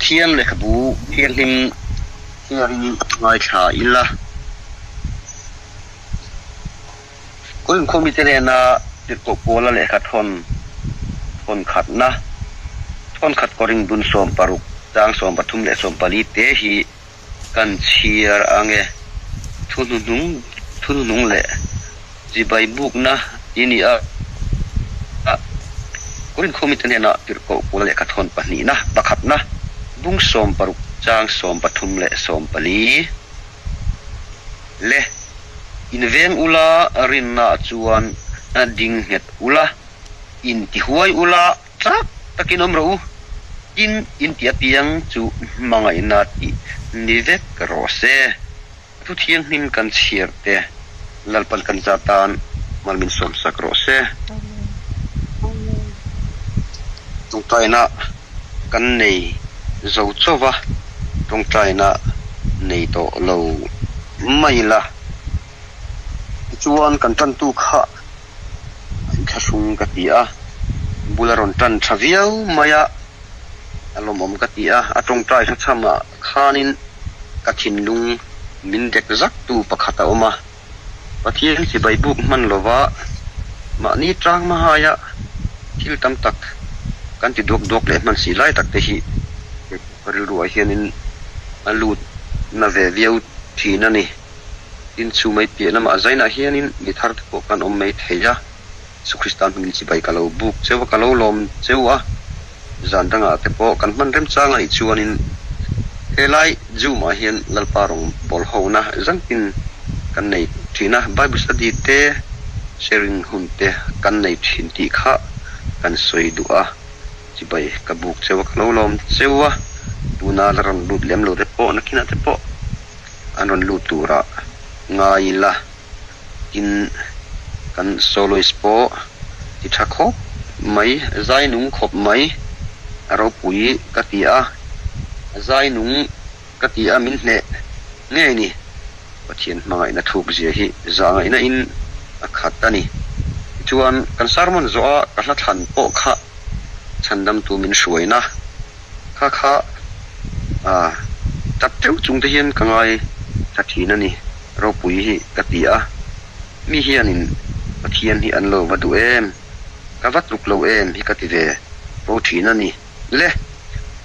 Pathian lehkhabu thianghlim chhiarin ngaithla ila. Korin khawmite hnena tirhkoh Paula lehkha thawn thawn khatna, thawn khat Korin bun 16 chang 13 leh 14 te hi kan chhiar ang e. Thuhnuhnung thuhnuhnung leh chibai bukna i ni a. Korin khawmite hnena tirhkoh Paula lehkha thawn pahnihna, pakhatna, bung 16 chang 13 leh 14. Le, inveng ula rinna chuan ding nghet ula, intihuai ula chak takin awm rawh u, tin inti apiang chu hmangaihna tih ni vek rawh se. Thu thianghlim kan chhiar te Lalpan kan za tan mal min sawmsak rawh se. Tawngtaina kan nei zo chauh va, tawngtaina nei tawh lo mai ila. Tichuan kan tantu kha a inthlahrung ka ti a, bul a rawn tan tha viau mai a, a lawmawm ka ti a, a tawngtai hlachhamah khanin ka thinlung min dek zaktu pakhat a awm a. Pathian chibai buk hman lova mahni tang hmahaia thil tam tak kan ti duak duak leh hman si lai tak te hi ka rilruah hianin a lut na ve viau thin a ni. Tin, chu mai piah lamah zainah hianin mi thar te pawh kan awm mai thei a, Isu Krista hmingin chibai ka lo buk cheu a, ka lo lawm cheu a. Zan dangah te pawh kan hman remchang a nih chuanin helai Zoom-ah hian Lalpa rawng bawl hona zangtin kan nei thin a, Bible study te, sharing hun te kan nei thin tih kha kan sawi duh a, chibai ka buk cheu a, ka lo lawm cheu a, tuna la rawn lut lem lo te pawh nakinah te pawh an rawn lut turah ngai ila. Tin, kan soloist pawh ti tha khawp mai, zai nung khawp mai, a ropui ka ti a, zai nung ka ti a min hneh ngei ni. Pathian hmangaihna thuk zia hi zahngaihna in a khat a ni. Tichuan, kan sermon zawh a ka hla thlan pawh kha chhandamtu min hruaina kha kha tap teuh chung te hian ka ngai tha thin a ni. Ropui hi ka ti a, mi hianin Pathian hi an lo va duh em, ka va tluk lo em hi ka ti ve fo thin a ni. Le,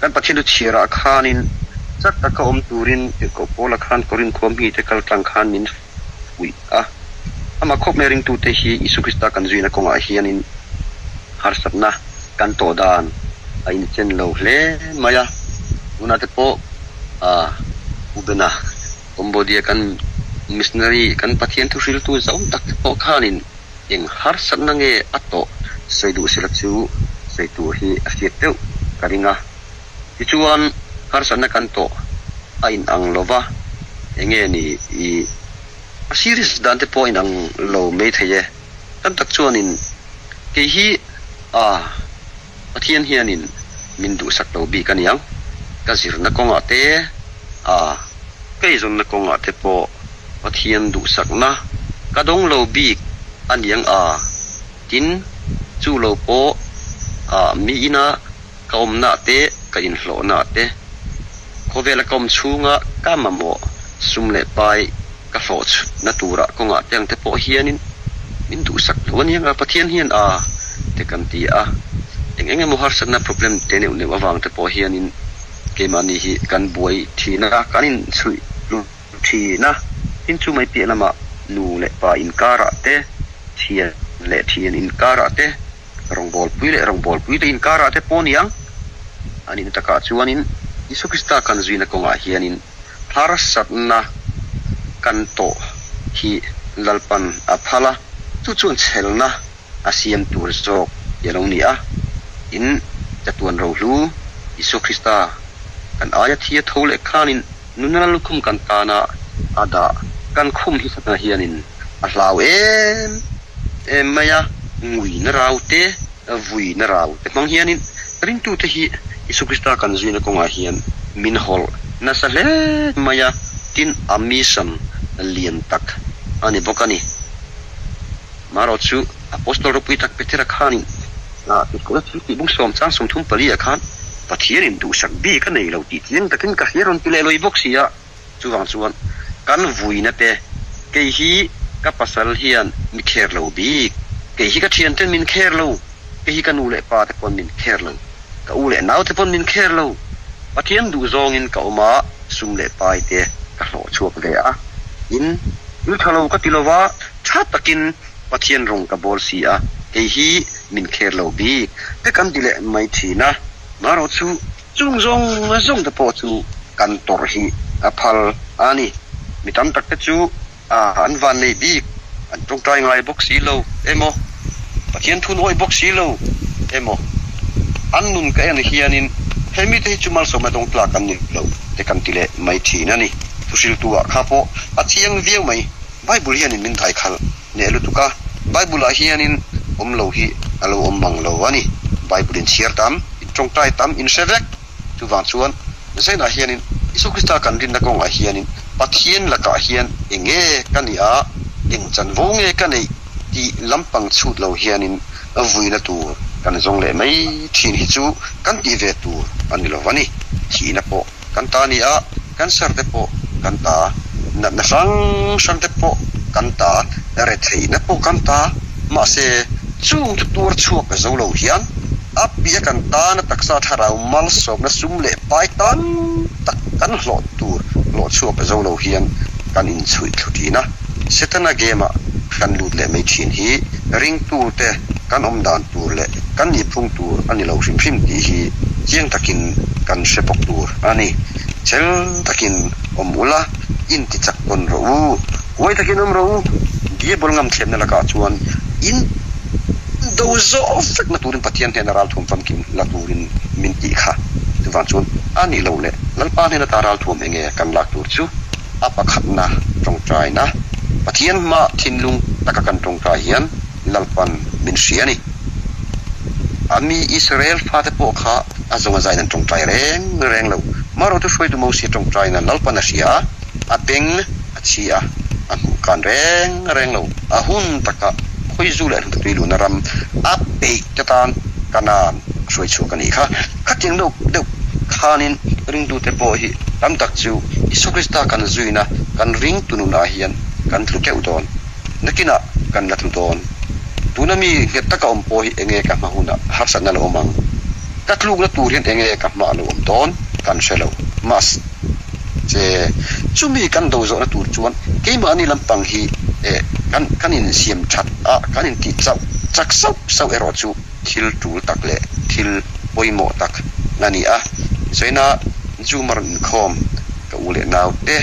kan Pathian chu chhiarah khanin chak taka awm turin Tirhkoh Paula khan Korin khua mite kal tlang khan min fuih a. Amah khawp mai ringtute hi Isua Krista kan zuina kawngah hianin harsatna kan tawh dan a inchen lo hle mai a. Tunah te pawh Pu Bena Cambodia kan missionary kan Pathian thuhriltu zau tak te pawh khanin eng harsatna nge a tawh sawi duh sela chu sawi tur hi a hriat deuh ka ring a. Tichuan harsatna kan tawh a inang lo va, enge ni i a serious dan te pawh a inang lo mai thei e. Tam tak chuanin kei hi a. Pathian hianin min duhsak lo bik a niang, ka zirna kawngah te, a ka eizawnna kawngah te pawh Pathian duhsakna ka dawng lo bik a niang a, tin, chu lo pawh a mi ina ka awmna te, ka inhlawhna te, khawvela ka awm chhunga ka mamawh sum leh pai ka hlawh chhutna turah kawngah te ang te pawh hianin min duhsak lo a nia, Pathian hian a te kan ti a, eng eng emaw harsatna problem te neuh neuh avang te pawh hianin keimahni hi kan buai thin a, kan inchhuih hlum thin a, tin chu mai piah lamah nu leh pa inkarah te, thian leh thian inkarah te, rawngbawlpui leh rawngbawlpui te inkarah te pawh niang a nihna takah chuanin Isua Krista kan zuina kawngah hianin harsatna kan tawh hi Lalpan a phal a, chu chuan chhelna a siam tur zawk hi a lo ni a. In chatuan rohlu Isua Krista kan aia thi a tho leh khanin nunna lukhum kan tana a dah kan khum hi satna hianin a hlau em em mai a, nguina rau te, vuina rau te hmang hianin ringtute hi Isua Krista kan zuina kawngah hian min hawlh nasa hle mai a, tin a mission lian tak a ni bawk a ni. Marawh chu Apostol ropui tak Petera khanin Tirhkohna thil tih bung sawm chang 34 ah khan. Pathianin duhsak bik a nei lo tih chiang takin ka hria rawn ti leh lawih bawk si a. Chuvang chuan kan vuina te, kei hi ka pasal hian mi kher lo bik, kei hi ka thianten min kher lo, kei hi ka nu leh pa te pawn min kher lo, ka u leh nau te pawn min kher lo, Pathian duh zawngin ka awm a, sum leh pai te ka hlawh chhuak ve a, in thil tha lo ka ti lova, tha takin Pathian rawng ka bawl si a, kei hi min kher lo bik te kan ti leh mai thin a, marawh chu Chung zawng zawng te pawh chu kan tawrh hi a phal a ni. Mi tam tak te chu an van nei bik, an tawngtai ngai bawk si lo emaw, Pathian thun awih bawk si lo emaw, an nun ka en hianin he mite hi chu malsawmna dawng tlak an ni lo te kan ti leh mai thin a ni. Thuhriltu ah kha pawh a chiang viau mai. Bible hianin min daikhalh hneh lutuk a, Bible ah hianin awm lo hi a lo awm mang lo a ni. Bible in chhiar tam, in tawngtai tam, in hre vek. Chuvang chuan Zainah hianin Isua Krista kan rinna kawngah hianin Pathian lakah hian eng nge ka nih a, eng chanvo nge ka neih tih lampang chhut lo hianin vuina tur kan zawng leh mai thin hi chu kan tih ve tur a ni lo a ni. Thihna pawh Kan ta ni a, cancer te pawh kan ta, natna hrang hrang te pawh kan ta, retheihna pawh kan ta, mahse chung chu tuar chhuak zo lo hian a piah kan tana taksa thlarau malsawmna sum leh pai tan tak kan hlawh tur hlawh chhuak zo lo hian kan inchhuih thlu thin a, Setana game ah kan lut leh mai thin hi ringtute kan awm dan tur leh kan nihphung tur a ni lo hrim hrim tih hi chiang takin kan hre bawk tur a ni. Chel takin awm ula, in ti chak tawn rawh u, huai takin awm rawh u, Diabol ngam thiamna lakah chuan in do zawh vekna turin Pathian hnena ralthuam famkim la turin min tih kha. Chuvang chuan a nih loh leh Lalpa hnena ta ralthuam enge kan lak tur chu a pakhatna tawngtaina, Pathian hma thinlung taka kan tawngtai hian Lalpan min hria a ni. A mi Israel fate pawh kha a zawng a zain an tawngtai reng reng lo. Marawhtu hruaitu Mosia tawngtaina Lalpan a hria a, a beng a chhi a, a hmuh kan reng reng lo. A hun taka khawizu leh hlutpui luhna ram a peih te tan Kanaan a hruai chhuak a nih kha. Khatiang deuh deuh khanin ringtute pawh hi tam tak chu Isua Krista kan zuina kan ringtu nunah hian kan tlu keuh dawn. Nakinah kan la tlu dawn. Tuna mi nghet taka awm pawh hi enge ka hma hunah harsatna lo awm ang? Ka tlukna tur hian enge ka hma lo awm dawn kan hre lo. Mahse, chumi kan do zawhna tur chuan keimahni lampang hi eh kan kan insiam that a, kan intih chauh chak sauh sauh erawh chu thil tul tak leh thil pawimawh tak a ni a. Zaina Zoom a rawn inkhawm ka u leh nau te,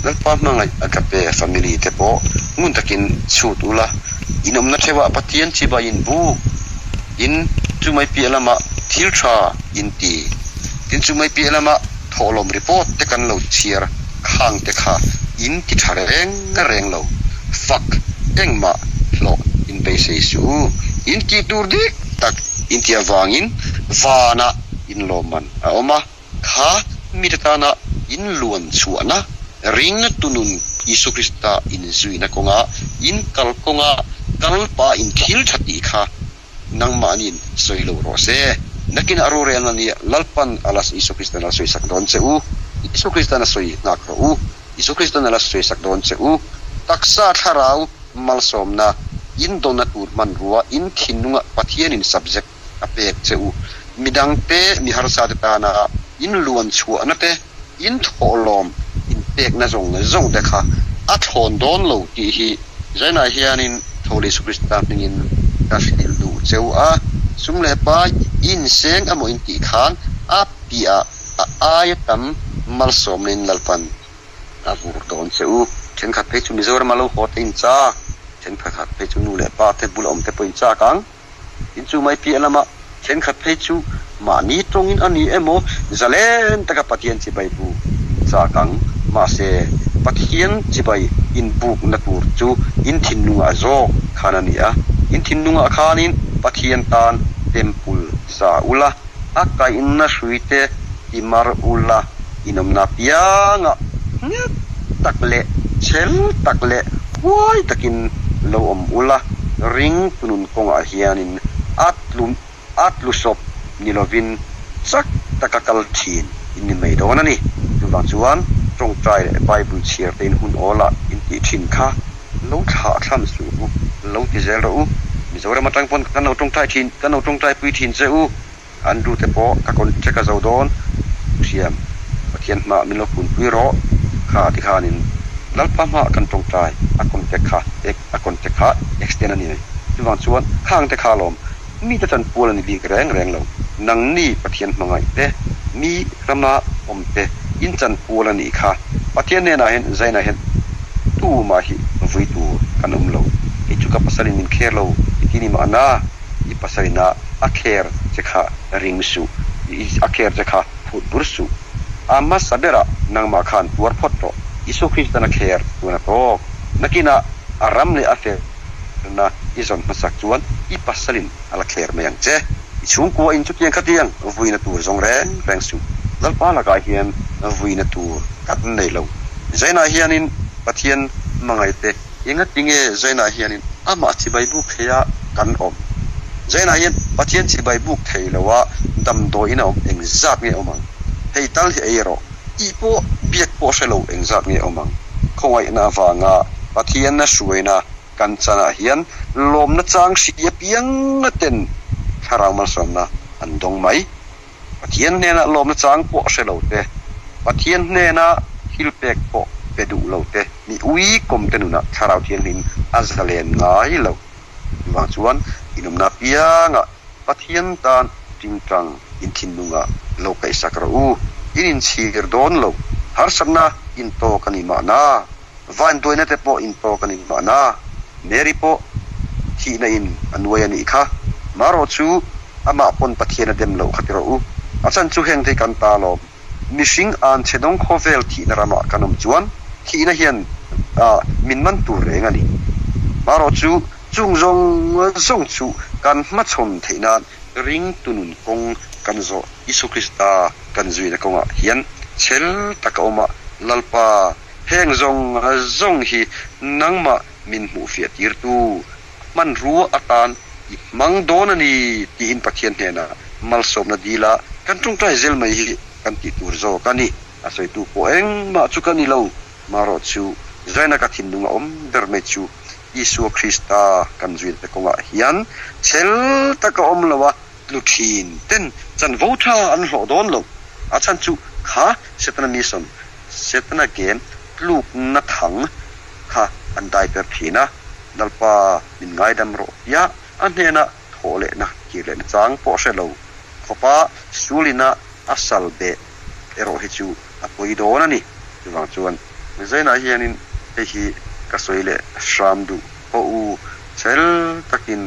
Lalpa hmangaih Agape family te pawh ngun takin chhut ula, in awmna theuhah Pathian chibai in buk in chumai piah lamah thil tha in ti. Tin chumai piah lamah thawhlawm report te kan lo chhiar khang te kha in ti tha reng reng lo. Fak engmah hlawh in beisei suh u. In tih tur dik tak in tih avangin vanah in lawmman a awm a. Kha mite tana in luan chhuahna ring tunun Isua Krista inzuina kawnga in kal kawnga kal pah in thil tha tih kha nangmahniin sawi lo rawh se. Nakinah rorelna nia Lalpan a la Isua Kristan a la sawisak dawn che u. Isua Kristan a sawi nghak rawh u. Isua Kristan a la sawisak dawn che u. Taksa thlarau malsawmna in dawnna tur hmanrua in thinlunga Pathianin subject a pek che u. Midangte mi harsate tana in luan chhuahna te, in thawhlawm in pekna zawng zawng te kha a thlawn dawn lo tih hi Zainah hianin Tho leh Isu Krista hmingin ka hrilh duh che u a. Sum leh pai inseng emaw in tih khan a piah a aia tam malsawmna in Lalpan A vur dawn che u. Thenkhat phei chu Mizorama lo haw te in chak, thenkhat phei chu nu leh pa te bula awm te pawh in chak ang. Tin chu mai piah lamah thenkhat phei chu mahni tawngin a ni emaw zalen taka Pathian chibai bu in chak ang. Mahse, Pathian chibai inbukna tur chu in thinlungah zawk khan a ni a. In thinlungah khanin Pathian tan temple sa ula, a kaihna hruite ti mar ula, inawmna piangah nghet tak leh chhel tak leh huai takin lo awm ula, ring tunun kawngah hianin a tlu a tlu sawp ni lovin chak taka kal thin in ni mai dawn a ni. Chuvang chuan tawngtai leh Bible chhiar te in hun awl ah in tih thin kha lo thlah thlam suh u, lo ti zel rawh u. Mizoram atang pawn kan lo tawngtai thin, kan lo tawngtai pui thin che u. Andrew te pawh ka contract a zo dawn thiam, Pathian hmaah min lo punpui rawh kha ti khanin Lalpa hmaah kan tawngtai a contract kha a contract kha extend a ni. Chuvang chuan khang te kha alawm mite chanpual a ni bik reng reng lo. Nangni Pathian hmangaih te, mi rama awm te in chanpual a nih kha. Pathian hnenah hian zainah hian tumah hi vui tur kan awm lo. Kei chu ka pasalin min kher lo i ti ni mahna i pasalina a kher che kha ring suh, a kher che kha phut bur suh. A hmasa berah nangmah khan tuar phawt rawh. Isua Kristan a kher chuan a tawk. Nakinah a ram leh a felna i zawn hmasak chuan i pasalin a la kher mai ang che. I chhungkua in chutiang khatiang vuina tur zawng reng reng suh. Lalpa lakah hian vuina tur kan nei lo. Zainah hianin Pathian hmangaihte Engatinge Zainah hianin amah chibai buk theia kan awm? Zainah hian Pathian chibai buk thei loa damdawiin a awm engzat nge awm ang? Hei tal hi ei rawh tih pawh biak pawh hre lo engzat nge awm ang? Khawngaihna avanga Pathianna hruaina kan chanah hian lawmna chang hri apianga ten thlarau malsawmna an dawng mai. Pathian hnena lawmna chang pawh hre lo te, Pathian hnena thil pek pawh pe duh lo te mi ui kawm te nunah Thlarau Thianghlim a zalen ngai lo. Chuvang chuan inawmna apiangah Pathian tan tingtang in thinlungah lo kaihsak rawh u. In inchhir dawn lo. Harsatna in tawk a ni mahna. Vanduaina te pawh in tawk a ni mahna. Mary pawh thihna in a nuai a nih kha. Marawh chu amah pawn Pathian a dem loh kha ti rawh u. A chan chu heng te hi kan ta alawm. Mihring an chhe dawng khawvel thihna ramah kan awm chuan thihna hian min man tur reng a ni. Marawh chu chung zawng zawng chu kan hmachhawn theih nan ringtu nun kawng kan zawh Isu Krista kan zuina kawngah hian chhel taka awma Lalpa Heng zawng zawng hi nangmah min hmuhfiah tirtu hmanrua atan i hmang dawn a ni tiin Pathian hnenah malsawmna dila kan tawngtai zel mai hi kan tih tur zawk a ni. A sawitu pawh engmah chu ka ni lo, marawh chu zaina ka thinlung a awm ber mai chu Isua Krista kan zuina kawngah hian chhel taka awm lo a, tlu thin ten chanvo tha an hlawh dawn lo. A chhan chu kha Setana mission Setana game tlukna thang kha an dai ber thin a, Lalpa min ngaidam rawh tia a hnena thawh lehna kir lehna chang pawh hre lo khawpa sulina a sal beh erawh hi chu a pawi dawn a ni. Chuvang chuan Zainah hianin hei hi ka sawi leh hram duh pawh u chhel takin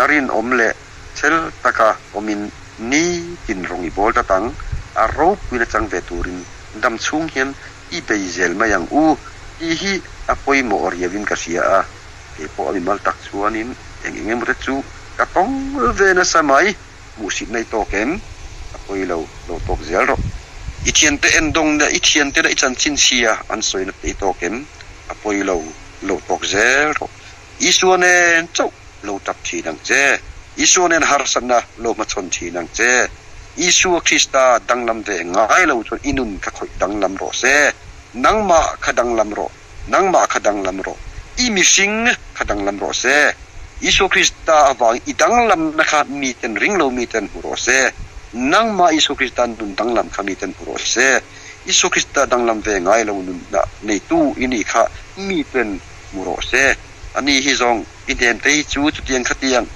rinawm leh chhel taka awmin nitin rawng i bawl ta tang a ropuina chang ve turin dam chhung hian i bei zel mai ang u tih hi a pawimawh riauin ka hria a, kei pawh a mimal tak chuanin eng eng emaw te chu ka tawng ve nasa mai, hmuhsitna i tawk em? A pawi lo, lo tawk zel rawh. I thiante endawng leh i thiante leh i chanchin chhia an sawina te i tawk em? A pawi lo, lo tawk zel rawh. Isua nen chauh lo tap thin ang che. Isua nen harsatna lo hmachhawn thin ang che. Isua Krista danglam ve ngai lo chuan i nun kha khawih danglam rawh se. Nangmah kha danglam rawh. Nangmah kha danglam rawh. I mihring kha danglam rawh se. Isua Krista avang i danglamna kha miten ring lo miten hmu rawh se. Nangmah Isua Krista nun danglam kha miten hmu rawh se. Isua Krista danglam ve ngai lo nunna neitu i nih kha miten hmu rawh se. Ani hi zawng i hnem te hi chu chutiang khatiang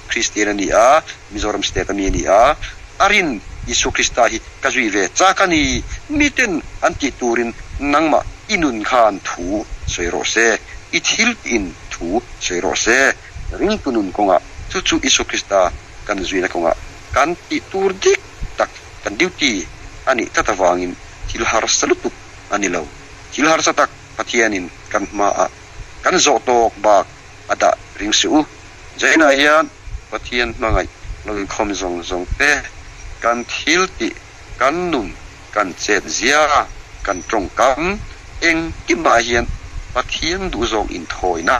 Kristian a ni a, Mizoram state a mi a ni a, a rin Isua Krista hi ka zui ve chak a ni, miten an tih turin nangmah i nun khan thu sawi rawh se, i thil tiin thu sawi rawh se, ringtu nun kawngah chu chu Isua Krista kan zuina kawngah kan tih tur dik tak kan duty a nih tlat avangin thil harsa lutuk a ni lo, thil harsa tak Pathianin kan hmaah kan zawh tawk bak a dah ring suh u. Zainah hian Pathian hmangaih lo inkhawm zawng zawng te, kan thil tih, kan nun, kan chet zia, kan tawngkam engkimah hian Pathian duhzawng inthawina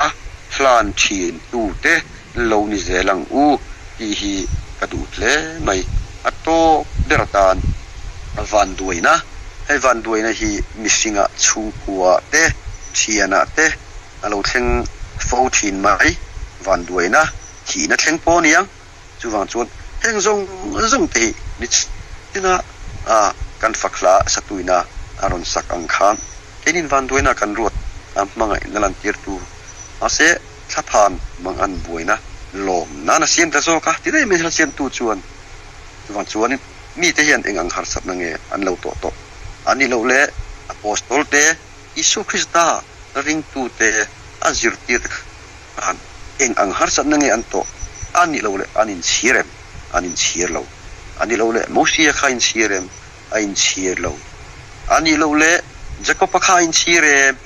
hlan thin tute lo ni zel ang u tih hi ka duh hle mai. A tawp ber atan vanduaina, hei vanduaina hi mihringah chhungkua te, thianah te a lo thleng fo thin mai, vanduaina thihna thleng pawh a ni ang. Chuvang chuan heng zawng zawng te hi nichina kan fak hla satuina a rawn sak ang khan keinin vanduaina kan ruat a hmangaihna lantirtu mahse thlaphan mangan buaina lawm nan a siam ta zawk a ti daih mai hla siamtu chuan. Chuvang chuanin mite hian eng ang harsatna nge an lo tawh tawh a nih loh le Apostol te Isua Krista ringtute a zirtirte khan eng ang harsatna nge an tawh a nih loh leh an inchhir em? An inchhir lo. A nih loh leh Mosia kha a inchhir em? A inchhir lo. A nih loh leh Jakob-a kha a inchhir em?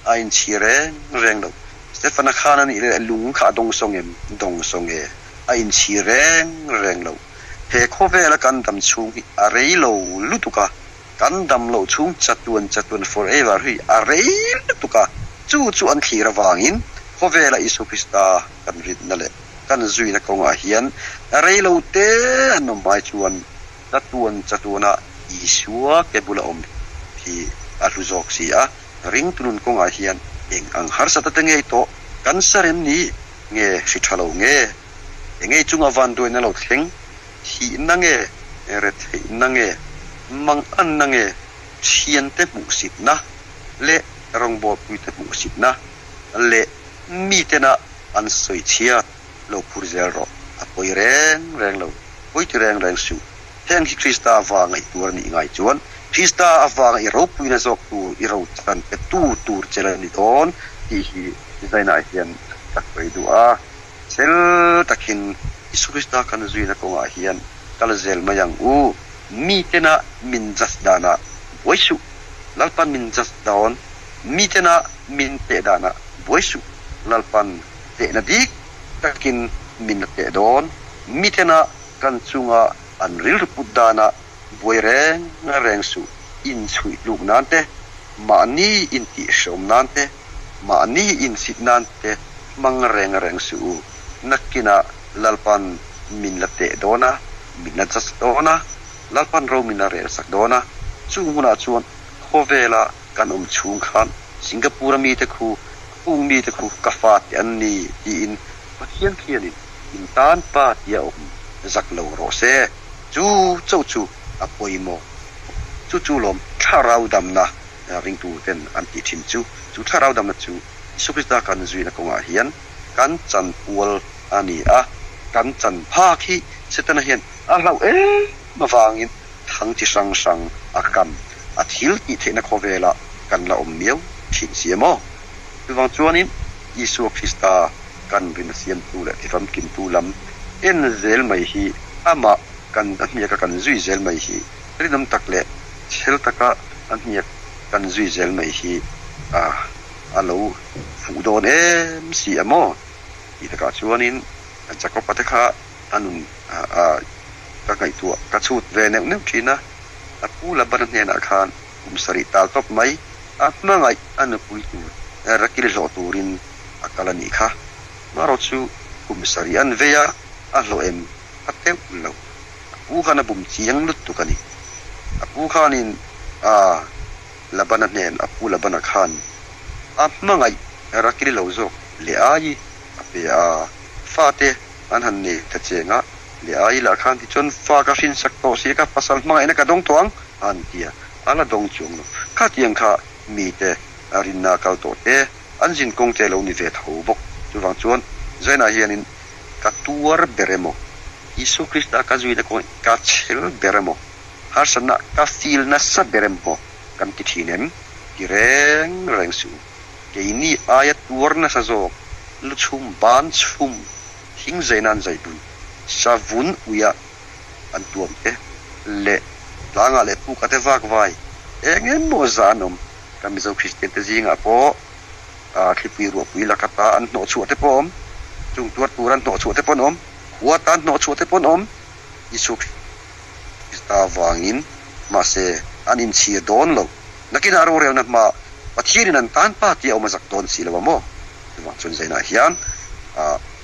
A inchhir reng reng lo. Stefana khan a nih leh lung kha a dawngsawng em? Dawngsawng e. A inchhir reng reng lo. He khawvela kan dam chhung hi a rei lo lutuk a. Kan dam loh chhung chatuan chatuan forever hi a rei lutuk a, chu chu an thlir avangin khawvela Isua Krista kan rinna leh kan zuina kawngah hian rei lo te an awm ai chuan chatuan chatuana Isua ke bula awm hi a hlu zawk si a, ringtu nun kawngah hian eng ang harsata te ngei tawh kan sa rem ni nge hri tha lo nge engei chunga vanduaina lo thleng Thihna nge, retheihna nge, manganna nge, thiante hmuhsitna leh rawngbawlpuite hmuhsitna leh mitena an sawi chhiat lo phur zel rawh. A pawi reng reng lo, pawi ti reng reng suh. Heng hi Krista avanga i tuar a nih ngai chuan Krista avanga i ropuina zawk tur i rochan pe tu tur che la ni dawn tih hi Zainah hian ka sawi duh a. Fel takin Isu Krista kan zuina kawngah hian kal zel mai ang u. Mitena min judge danah buai suh. Lalpan min judge dawn. Mitena min teh danah buai suh. Lalpan tehna dik takin min la teh dawn. Mitena kan chunga an rilru put danah buai reng reng suh. Inchhuih tluk nan te, mahni intihhreawm nan te, mahni insit nan te hmang reng reng suh u. Nakinah Lalpan min la teh dawn a, min la judge dawn a, Lalpan ro min la rel sak dawn a. Chung hunah chuan khawvela kan awm chhung khan Singapore-a mite khu, Hung mite khu ka fate an ni tiin Pathian khianin in tan pa tia awm zak lo rawh se. Chu chauh chu a pawimawh. Chu chu lawm thlarau damna ringtuten an tih thin chu. Chu thlarau damna chu Isua Krista kan zuina kawngah hian kan chanpual a ni a, kan chan phak hi Setana hian a hlauh em avangin thang chi hrang hrang a kam a thil tih theihna khawvelah kan la awm miau thin si em aw? Chuvang chuanin Isua Krista kan rin a siamtu leh tifamkimtu lam en zel mai hi amah kan a hniaka kan zui zel mai hi rinawm tak leh chhel taka a hniak kan zui zel mai hi a a lo fuh dawn em si a maw? Tih takah chuanin Jakob-a te kha a nun a ka ngaihtuah ka chhut ve neuh neuh thin a, a pu Labana hnenah khan kum sarih tal tawp mai a hmangaih a nupui tur Rakil hlawh turin a kal a nih kha. Marawh chu kum sarih an vei a, a hlawh em a teuh lo. A pu khan a bum chiang lutuk a ni. A pu khanin a Labana hnen a pu Labana khan a hmangaih Rakili lo zawk Leaii a pe a, fate an han nei ta cheng a, Leaii lah khan tichuan fa ka hrinsak tawh si ka pasal hmangaihna ka dawng tawh ang a han ti a, a la dawng chuang lo. Khatiang kha mite rinna kal tawh te an zin kawng te lo ni ve tho bawk. Chuvang chuan Zainah hianin ka tuar ber emaw, Isua Krista ka zuina kawngin ka chhel ber emaw, harsatna ka feel nasa ber emaw kan ti thin em? Ti reng reng suh u. Keini aia tuar nasa zawk lu chhum ban chhum thing zaina an zai bun, savun uia an tuam te leh tlangah leh pukah te vak vai eng emaw zah an awm. Kan Mizo Kristian te zingah pawh thlipui ruahpui laka ta an hnawh chhuah te pawh a awm, chung tuar tur an hnawh chhuah te pawh an awm, khua ta an hnawh chhuah te pawh an awm. Isua Krista avangin mahse an inchhir dawn lo. Nakinah rorelna hma Pathianin an tan pa tih a awm a zak dawn si lo a maw? Chuvang chuan Zainah hian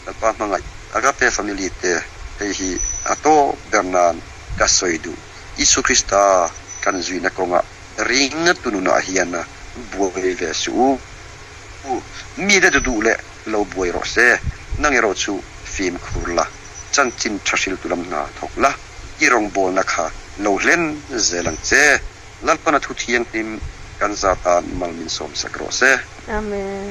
Lalpa hmangaih Agape family te hei hi a tawp ber nan ka sawi duh. Isu Krista kan zuina kawngah ringtu nunah hian buai ve suh u. Mite duh duh leh lo buai rawh se. Nang erawh chu fimkhur la, chanchin tha hriltu lam hna thawk la, i rawngbawlna kha lo hlen zel ang che. Lalpana thu thianghlim kan zatan mal min sawmsak rawh se. Amen.